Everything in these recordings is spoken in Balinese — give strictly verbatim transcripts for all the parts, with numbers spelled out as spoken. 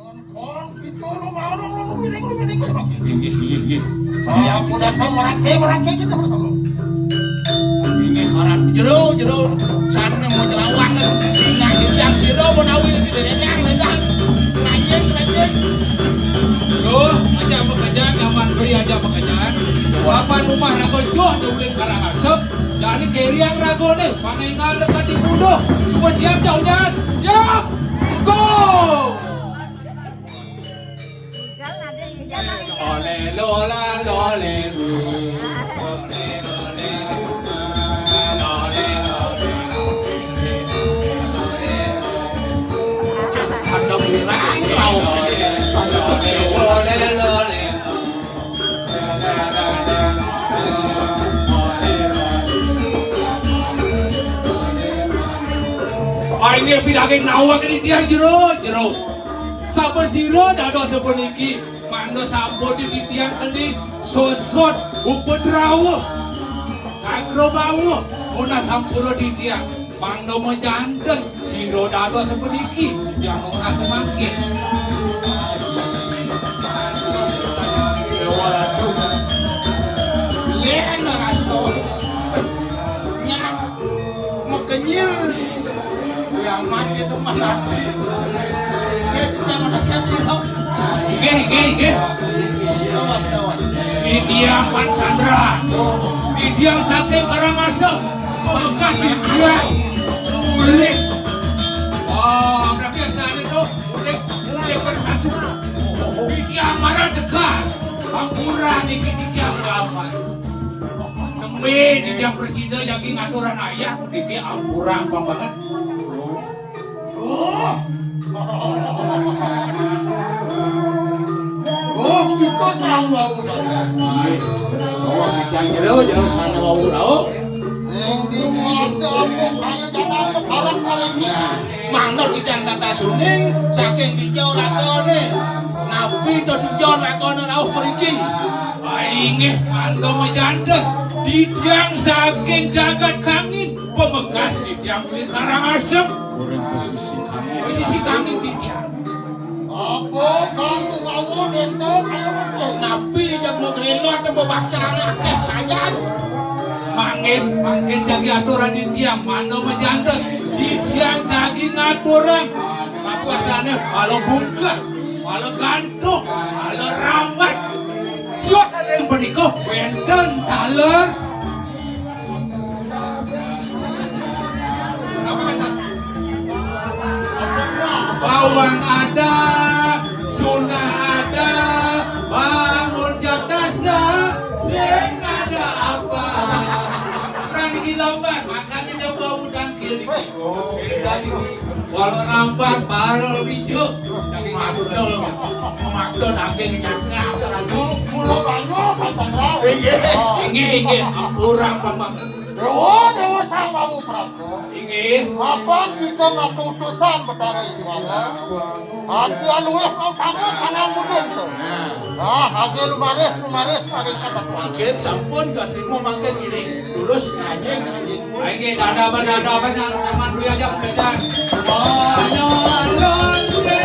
Kon kita lu mau dong, lu ngiring, lu ngiring, lu ngiring. Inggih, inggih, inggih. Saya kita merangkai, merangkai kita bersama. Ini karan jero, jero. Sana mau jelawan kan. Singa titiang sira menawi iki dendang, dendang. Keranjing, keranjing. Loh, aja bekerja, zaman beri aja bekerja. Bapak rumah raga joh di uling Karangasem. Jadi keriang ragone, panengal dekat di buduh. Semua siap, jauh jalan. Siap. Go! Lole, lola, lole. Kandang girang, kau. Kandang girang. Aing ge pidaging nawa ke titiang jero, jero. Saben sira dados sapuniki, mangda sampun titiang keni sosot upadrawa. Cakra bawa, munah sampura titiang, mangda majanten sira dados sapuniki, titiang nunas mangkin. Dewa Ratu. Yen rasa. Nyak. Mekenyir. Kiamat itu mah lagi. Dia kita mendekat sirop. Nggih, nggih, nggih. Sirop, sirop. Titiang Pan Chandra. Titiang saking Karangasem. Bekas titiang. Ulik. Oh, berarti yang sana tuh ulik, ulik bersatu. Titiang marah dekat. Ampura niki titiang lawan. Nembe titiang presida jagi ngaturan ayah, niki ampura ampang banget. Oh. Oh, kita sang wau dah. Nggih. Bahwa kita jero, jero sang wau dah. Ning di mana aku kaya jangan keparak kali ini. Nah, manut titiang tata suning, saking dija ragane. Napi to dija ragane rauh mriki? Ah, inggih, mangda majanten. Titiang saking jagat Kangin, pamekas titiang kuwi Karangasem. Urip pesisi Kangin. Pesisi Kangin titiang. Apa kamu mau dento kaya apa? Napi yang mau gerendot yang mau bakar akeh sajan. Mangkin, mangkin jagi aturan titiang, mangda majanten. Titiang jagi ngaturan. Apa asane? Kalau bungkah, kalau gantung, kalau rambat. Siap, punika wenten taler. Apa kata? Bawang ada, sunah ada, bangun jatasa, sing ada apa? Orang gila, Mbak, makanya dia bau dangkil dikit. Beda dikit. Walau rambat, barel, bijuk, tapi ngatur. Betul. Memaksa daging nyangka, terlalu. Mula banyak, Pak Chandra. Inggih. Inggih, inggih. Ampura, Bambang. Dewa, Dewa Sang Wawu Prabu. Inggih. Mapan kita ngaku utusan Betara Iswara. Anti anu wis mau tamu kanang budin tu. Nah. Ah, age lumaris, lumaris, maring kabakuan. Mangkin sampun katrima mangkin ngiring. Lurus nyanyi, nyanyi. Inggih, dadaban, dadaban, yang taman beli aja pekerjaan. Moyo lonte,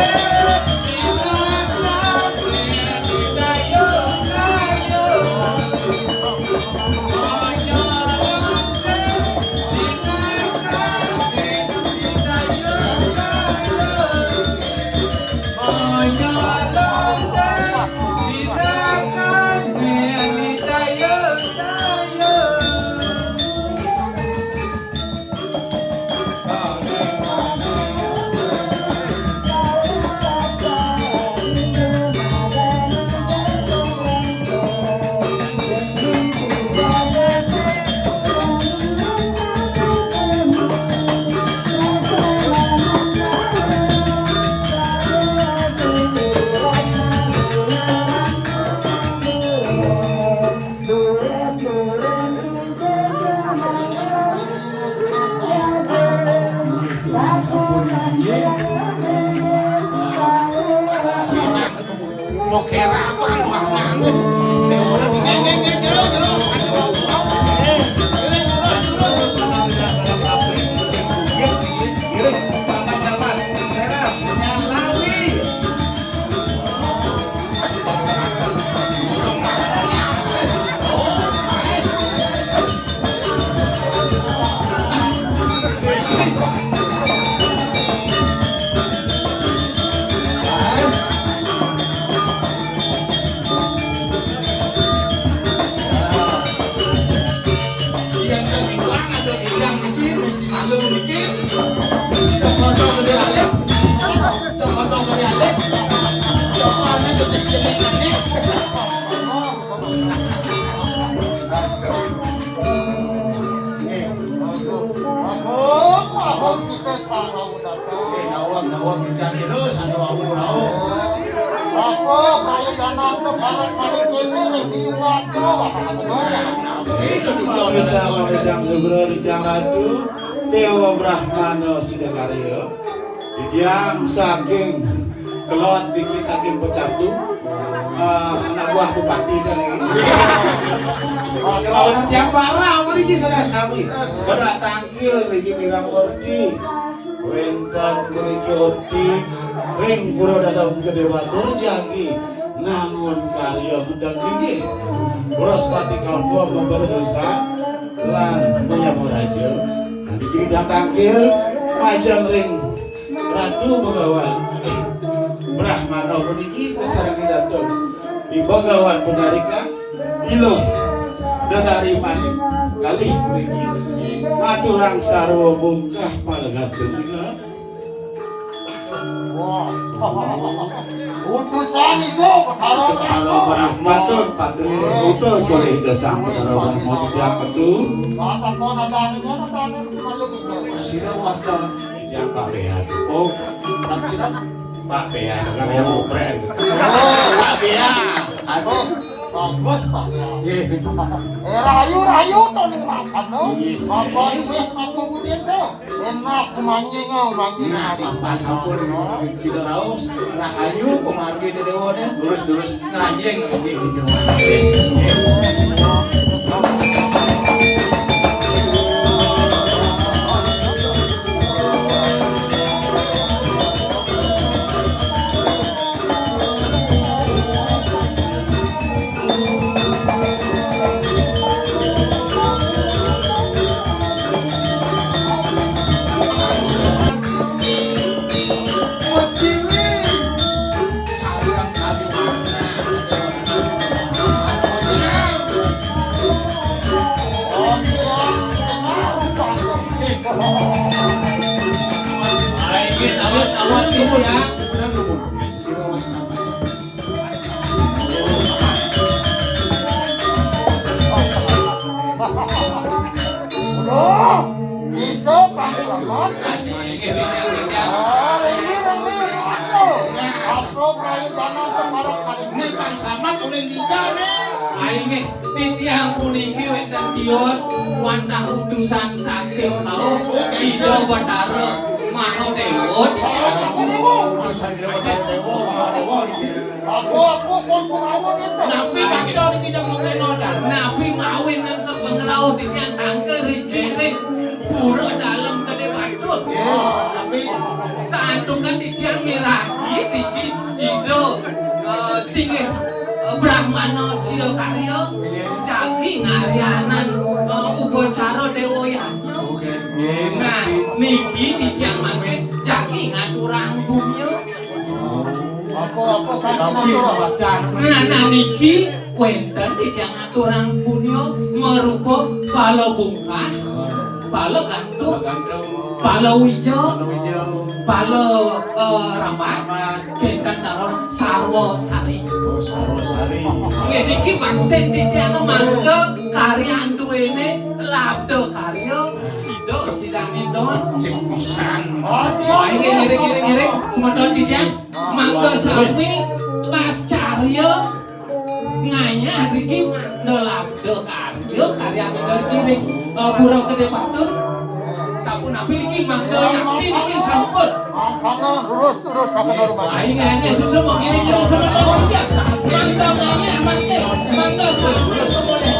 inang lonte, didayung-dayung. Mau kerapan warnane. Dewa, nggih, nggih, nggih, jero, jero, santi wau, wau. Nggih, jero, jero, jero. Nggih, nggih, papan, papan. Merah, nyalawi. Eh, nawang, nawang, bincang terus, ada wau, wau. Apa kaya danang tu, barat paling kena, ning liuan tu, apa-apa. Itu juga. Kita memandang segera di Jang Ratu, Dewa Brahmana Sidakarya. Titiang saking Kelod niki saking Pecatu, eh, anak buah bupati kan niki. Oke, mau tiang para apa niki saudara sami. Saudara tangkil niki mirang orti. Wénten mriki orti ring Pura Dalam Gedé Batur jagi nangun karya medal niki. Wraspati kalpa mabada dosa lan menyama raja. Nah, niki titiang tangkil majeng ring Ratu Begawan Brahmana puniki kasarengin dateng I Begawan Pangarika, Ila Dedari Manik kalih puniki ngaturang sarwa bungkah palegantung nika. Wah. Utusan itu Betara Betara Brahma. Patut, patut. Utus olih Ida Sang Betara Brahma titiang Ratu. Kata kau nadane, nadane selalu gitu. Sira waton. Yang Pak Behan. Oh, nak sira? Pak Behan, kan yang oprek. Oh, Pak Behan. Aduh. Bagus, Pak Behan. Iya. Eh, rayu, rayu, to ning makan, no? Iya. Bapak ibu, Bapak Budin, to. Enak, manjing, oh, manjing. Nah, makan sampun, no. Sida raos, rahayu, pamargi dewane, durus-durus. Nganjing, nganjing di Jawa. Awas, awas, awas, ya. Loh, kita Pak Slamet. Ah, ini, ini, ini, apa? Apa kayu tanah ke barat tadi? Ini Pak Slamet uling tiga nih. Ayo nih, titiang puniki wénten tios wantah utusan saking kauh Ida Batara Mahadewa. Utusan Ida Batara Dewa, Mahadewa niki. Aku, aku pun pengawa gitu. Napi bakal niki jang pemrenodan? Napi mawin nang sepengerauh titiang tangkil riki ring Pura Dalem Gedé Batur. Ya, napi? Santukan titiang miragi niki Ida, eh, singgih, eh, Brahmana Sidakarya jagi ngaryanan, eh, upacara Dewa Yadnya. Oke. Nah, niki titiang mangkin jagi ngaturang punya. Apa-apa kan ngaturang. Nah, nah, niki wénten titiang ngaturang punya marupa pala bungkah, pala gantung, pala wija, pala, eh, rambat, kénten taler sarwa sari. Oh, sarwa sari. Nggih, niki mangkin titiang mangda karyan duwéné labda karya Ida Sidaning Don. Cek pisan. Ayo, ngiring, ngiring, ngiring. Semeton titiang mangda sami lascarya ngayah niki mangda labda karya, karya Ida niki ring, eh, Pura Gedé Batur. Sapunapi niki mangda yakti niki sampun. Mangkana lurus, lurus, sakena rumah. Ayo, ngiring, ngiring, suksma, ngiring, ngiring, semeton titiang. Mangda ngayah, mangda, mangda sami semuanya.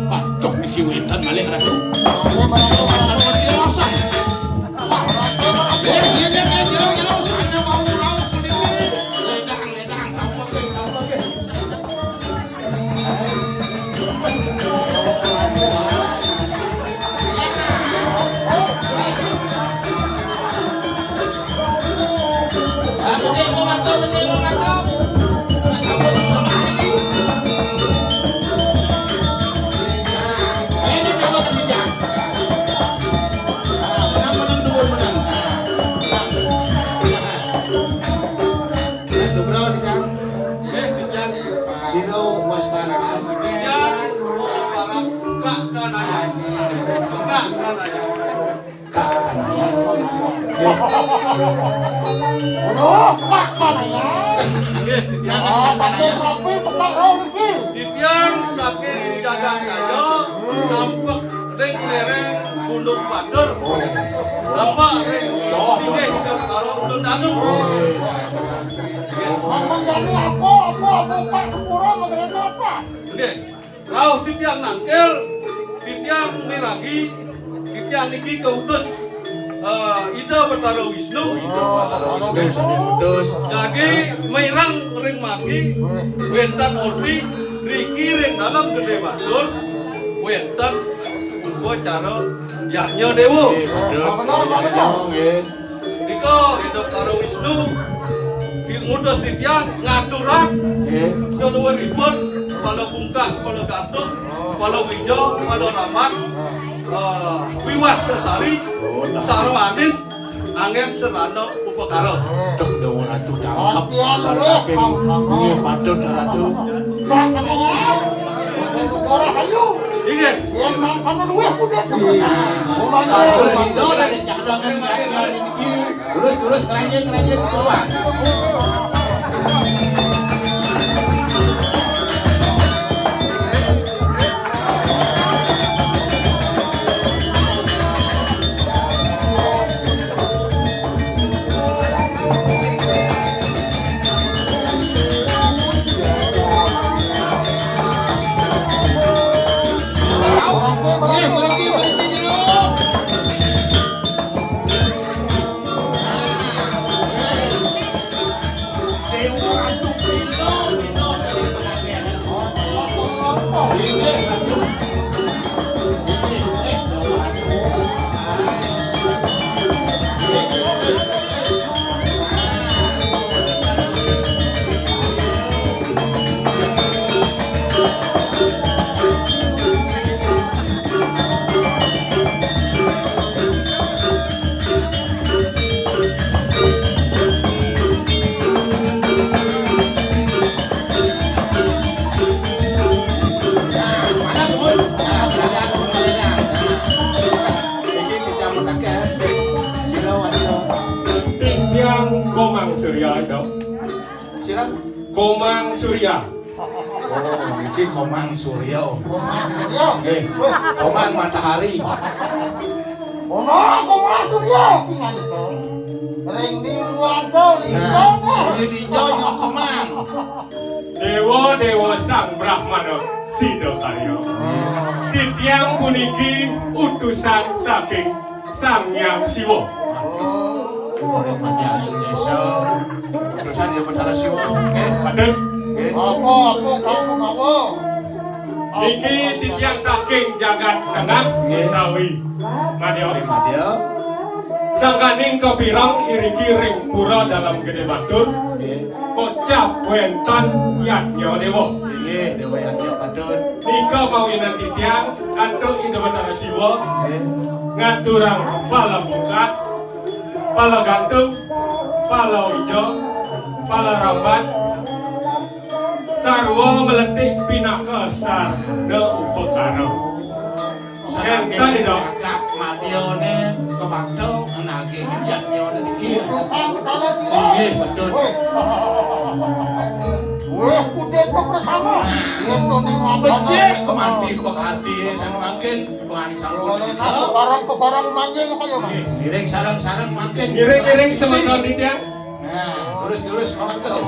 Aduh, niki wénten malih, Ratu. Wénten malih rasa. Wah, nggih, nggih, nggih, jero, jero, sané wau rauh puniki. Ledang, ledang, tampa, nggih, tampa, nggih. Wis. Kak Kanaya. Kak Kanaya. Kak Kanaya. Nggih. Aduh, Kak Kanaya. Nggih, titiang. Ah, saking sapi petak rau niki. Titiang saking Jagat Kaya, nampek ring lereng Gunung Batur. Oh. Nampek ring, oh, inggih, karo Ulun Danu. Oh. Nggih. Manggani apa, apa, apa, Pak Kepura, manggani apa? Nggih. Rauh titiang nangkil, titiang miragi, titiang niki kautus, eh, Ida Betara Wisnu. Ida Betara Wisnu sane ngutus. Jagi mireng ring margi, wenten orti, riki ring dalem Gede Batur, wenten upacara yadnya dewa. Nggih, bener, bener, bener. Nggih. Nika Ida Betara Wisnu, ti-, ngutus titiang ngaturang, nggih, saluiripun pala bungkah, pala gantung, pala wija, pala rambat, eh, wiwah sesari, oh, nah, sarwanin anggen sarana upakara. Duh, Dewa Ratu tangkep. Titiang, nggih, tangkep. Nggih, patut, Ratu. Mbah Kanaya, Mbah Rahayu. Inggih. Yen mangkana luwih pundhut kebiasaan. Umpamane terus itu dari sekarang iki. Terus, terus, keranjing, keranjing, keluar. Titiang Komang Surya, Dok. Sira? Komang Surya. Oh, iki Komang Surya. Komang Surya. Nggih. Wis. Komang Matahari. Ono Komang Surya pingan itu. Ring niru ado lincana. Nah, ini lincana Komang. Dewa-dewa Sang Brahmana Sida Karya. Hmm. Titiang puniki utusan saking Sang Hyang Siwa. Aduh, ora pancen desa. Utusan ya Betara Siwa. Nggih. Padhet. Nggih. Apa, apa, kau pengawa? Niki titiang saking Jagat Tengah, nggih, utawi Madya. Nggih, Madya. Sangkaning kapireng iriki ring Pura Dalem Gede Batur. Nggih. Kocap wenten yadnya dewa. Inggih, dewa yadnya patut. Nika mawinan titiang antuk Ida Batara Siwa, nggih, ngaturang pala bungkah, pala gantung, pala wija, pala rambat, sarwa meletik pinaka sarana upakara. Enten, Ida. Kakak Madione kebakta nagih ngendian nyone niki. Utusan Betara Siwa. Nggih, betul. Weh. Weh, udah kok bersama. Yen to ning ngomong. Becik kemanti kok hati sing mangkin bani sampun. Barang ke barang manjing kaya, Mas. Nggih, ngiring sareng-sareng mangkin. Ngiring-ngiring semeton iki, ya. Nah, lurus-lurus mangga.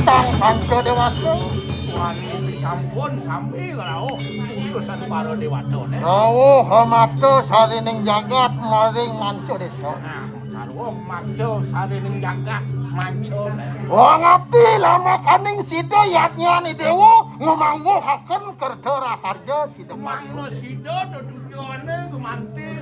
Sang Panca Déwata. Wani sampun sami rauh utusan para déwata, né. Rauh mata sarining jagat maring manca désa. Nah, sarwa mata sarining jagat manca, né. Wong abdi lamakaning sida yadnyané déwa ngamangguhaken kerta raharja sida. Mangda sida tetujuané gumanti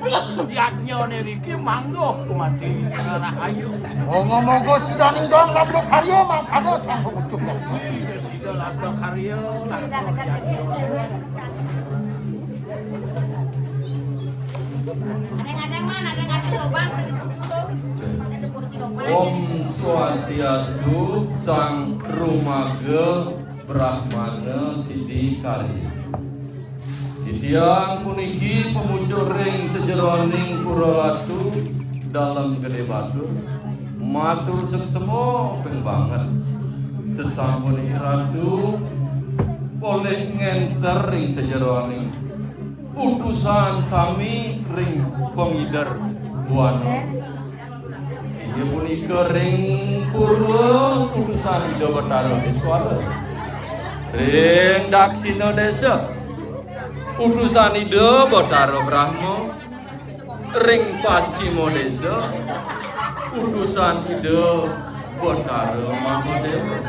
yadnyané riki mangguh gumanti rahayu. Moga-moga sidaning don labda karya mangkana sang pangucup. Iya, sida labda karya, lantur yadnyané. Om Swastiastu, Sang Rumaga Brahmana Sidi Karya. Titiang puniki pamucuk ring sajeroning Pura Ratu Dalem Gedé Batur. Matur suksma ping banget. Sasampun Ratu polih ngénter ring sajeroning utusan sami ring pangider buana. Inggih punika ring purwa utusan Ida Batara Iswara. Ring daksina désa utusan Ida Batara Brahma. Ring pascima désa utusan Ida Batara Mahadéwa.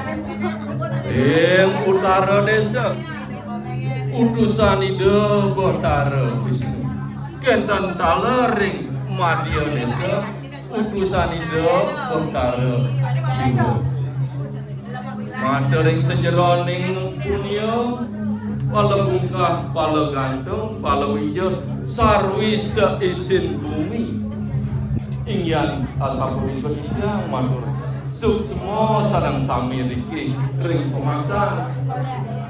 Ring utara désa utusan Ida Batara Wisnu. Kénten taler ring madya désa utusan Ida Batara Siwa. Mata ring sajeroning punia, pala bungkah, pala gantung, pala wija, sarwi saisin bumi. Inggihan asapunika titiang matur suksma sareng sami riki ring pamaksan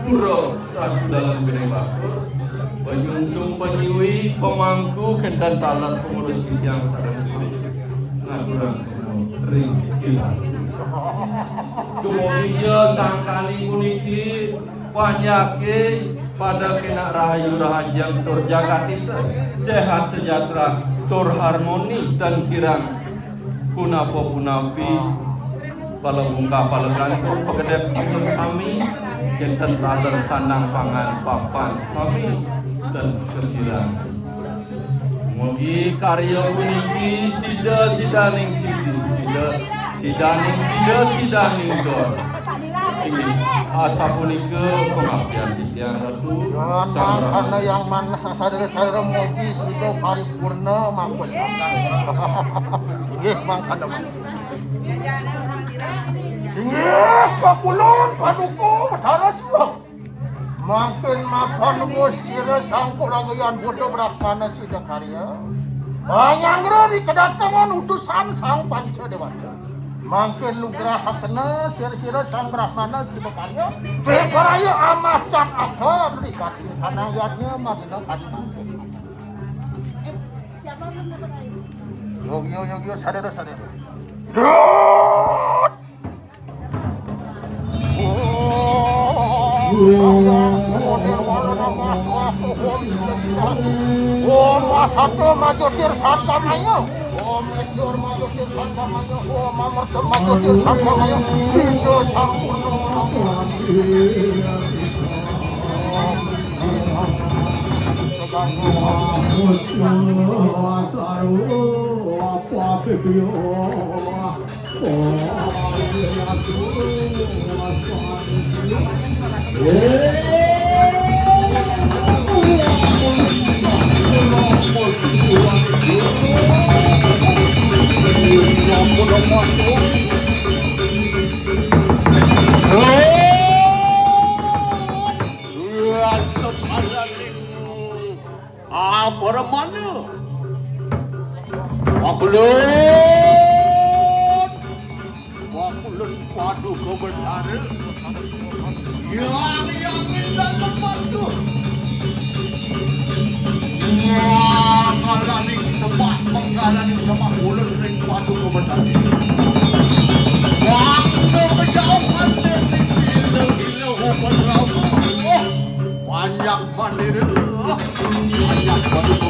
Pura Ratu Dalem Gedé Batur, panyungsung panyiwi, pamangku, kénten taler pangurus titiang sareng sami ngaturang ring Ida. Dumugi sangkali puniki panjaké pada kénak rahayu rahajeng tur jagat ita séhat sejahtera tur harmoni tan kirang punapa punapi pala bungkah pala gantung pagedep sami kénten taler sandang pangan papan sami tan kekirang. Mugi karya puniki sida sidaning sida, sida sidaning sida, sidaning don. Inggih, asapunika pangabdian titiang Ratu. Sang Brahma. Mangkana yang manah sadera-sadera mugi sida paripurna mangkusaka. Inggih, mangkana mangkana. Inggih, pakulun paduka Betara Siwa. Mangkin mapan wus sira sangkul agayan Buddha Brahmana Sida Karya. Panyanggra di kedatangan utusan Sang Panca Déwata. Mangkin nugrahakena sira-sira Sang Brahmana Sida Karya. Piparaya amascak atur di katintanang yadnya madina katinangkit. Yogya, yogya, sadada, sadada. Dut! Om Sato Majotir Santamaya. Om Endur Majotir Santamaya. Om Amerta Majotir Santamaya. Cinta Sampurna. Om Sato. Aparmana. Wakulun. Wakulun Paduka Betara. Yang yang minta tempat tu. Manggalaning sembah, manggalaning sembah ulun ring Paduka Betara. Waktu kejauhan dari gila-gila upan rawa. Panjang bandera. Panjang bandera.